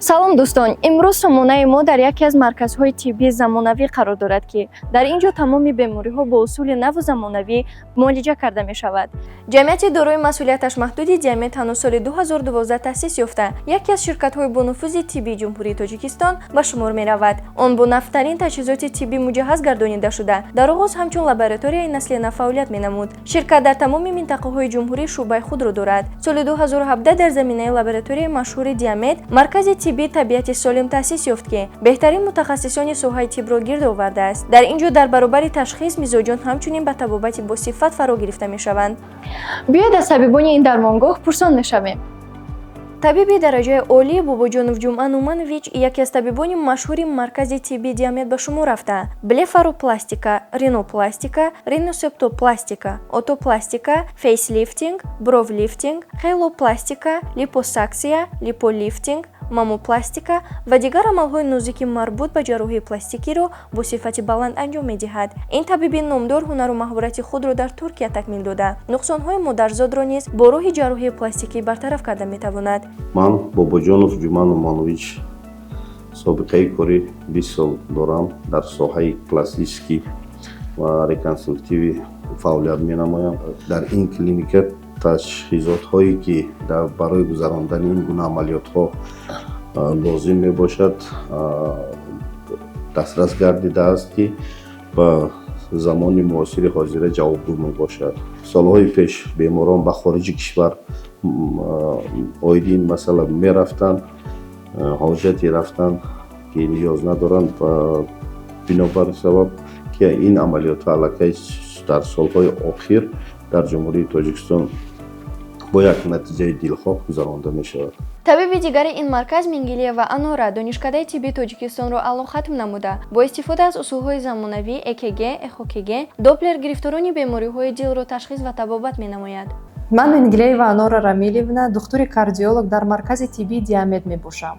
Салом, дӯстон! Имрӯз сомонаи мо дар яке аз марказҳои тиббии замонавӣ қарор дорад, ки дар ин ҷо тамоми бемориҳо бо усули наву замонавӣ муолиҷа карда мешавад. Ҷамъияти дорои масъулияташ маҳдуди «Диамед» ҳанӯз соли 2012 таъсис ёфта, яке аз ширкатҳои бонуфузи тиббии Ҷумҳурии Тоҷикистон ба шумор меравад. Он бо навтарин таҷҳизоти тиббӣ муҷаҳҳаз гардонида шуда, дар оғоз ҳамчун лабораторияи насли нав фаъолият менамуд. Ширкат дар тамоми минтақаҳои ҷумҳурӣ шӯъбаи худро дорад. Соли 2017 дар заминаи лабораторияи машҳури «Диамед» маркази тиббии «Табиати солим» таъсис ёфт, ки беҳтарин мутахассисони соҳаи тиббро гирд овардааст. Дар ин ҷо дар баробари ташхис мизоҷон ҳамчунин ба табобати босифат фаро гирифта мешаванд. Биёед, аз табибони ин дармонгоҳ пурсон мешавем. Табиби дараҷаи олӣ Бобоҷонов Ҷумъа Нуманович яке аз табибони машҳури маркази тиббии «Диамед» ба шумор рафта, блефаропластика, ринопластика, риносептопластика, отопластика, фейслифтинг, бровлифтинг, хейлопластика, липосаксия, липолифтинг, мамопластика ва дигар амалҳои нозуки марбут ба ҷарроҳии пластикиро бо сифати баланд анҷом медиҳад. Ин табиби номдор ҳунару маҳорати худро дар Туркия такмил дода, нуқсонҳои модарзодро низ бо роҳи ҷарроҳии пластикӣ бартараф карда метавонад. Ман Бобоҷонов Ҷумъа Нуманович, собиқаи корӣ 20 сол дорам, дар соҳаи пластический ва реконструктивӣ фаъолият менамоям. Дар ин клиника таҷҳизотҳое, ки барои гузарондани ин гуна амалиётҳо лозим мебошад, дастрас гардидааст, ки ба замони муосири ҳозира ҷавобгӯ мебошад. Солҳои пеш беморон ба хориҷи кишвар оиди ин масъала мерафтанд. Ҳоҷати рафтан ки ниёз надоранд ва бинобар сабаб, ки ин амалиётҳо аллакай дар солҳои охир дар Ҷумҳурии Тоҷикистон бо як натиҷаи дилхоҳ гузаронда мешавад. Табиби дигари ин марказ Мингилиева Анора Донишкадаи тиббии Тоҷикистонро аъло хатм намуда, бо истифода аз усулҳои замонавӣ ЭКГ, ЭХОКГ, доплер гирифторони бемориҳои дилро ташхис ва табобат менамояд. Ман Менгилеева Анора Рамилевна, духтури кардиолог дар маркази тиббии «Диамед» мебошам.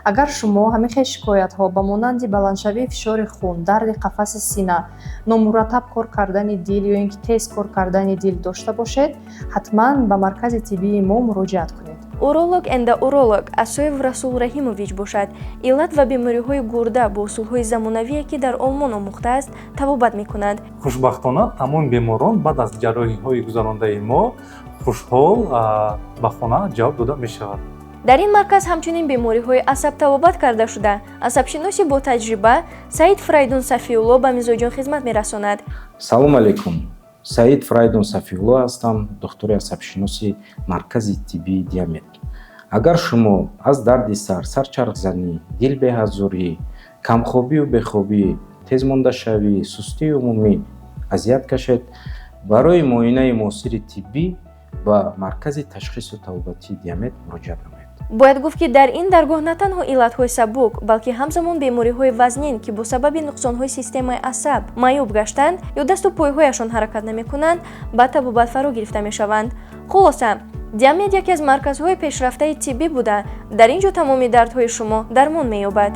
Агар шумо ҳамин хел шикоятҳо ба монанди баландшавии фишори хун, дарди қафаси сина, номураттаб кор кардани дил ё ин ки тез кор кардани дил дошта бошед, ҳатман ба маркази тиббии мо муроҷиат кунед. Уролог эндоуролог Асоев Расул Раҳимович бошад, иллат ва бемориҳои гурда бо усулҳои замонавие, ки дар Олмон омӯхтааст, табобат мекунад. Хушбахтона, тамоми беморон баъд аз ҷарроҳиҳои гузарондаи мо хушҳол ба хона ҷавоб дода мешавад. Дар ин марказ ҳамчунин бемориҳои асаб табобат карда шуда, асабшиноси ботаҷриба Саид Фрайдун Сафиулло ба мизоҷон хизмат мерасонад. Салом алейкум, Саид Фрайдун Сафиулло ҳастам, духтури асабшиноси маркази тиббии «Диамед». Агар шумо аз дарди сар, сарчархзанӣ, дилбеҳазурӣ, камхобию бехобӣ, тезмондашавӣ, сустии умумӣ азият кашед, барои муоинаи муосири тиббӣ ба маркази ташхису табобатии «Диамед» муроҷиат намоед. Бояд гуфт, ки дар ин даргоҳ на танҳо иллатҳои сабук, балки ҳамзамон бемориҳои вазнин, ки бо сабаби нуқсонҳои системаи асаб маъюб гаштанд ё дасту пойҳояшон ҳаракат намекунанд, ба табобат фаро гирифта мешаванд. Хулоса, «Диамед» яке аз марказҳои пешрафтаи тиббӣ буда, дар ин ҷо тамоми дардҳои шумо дармон меёбад.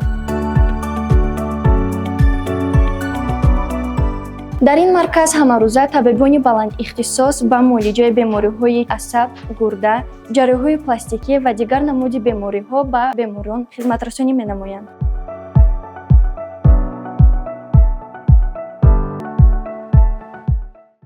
Дар ин марказ ҳамарӯза табибони баландихтисос ба муолиҷаи бемориҳои асаб, гурда, ҷарроҳиҳои пластикӣ ва дигар намуди бемориҳо ба беморон хизматрасонӣ менамоянд.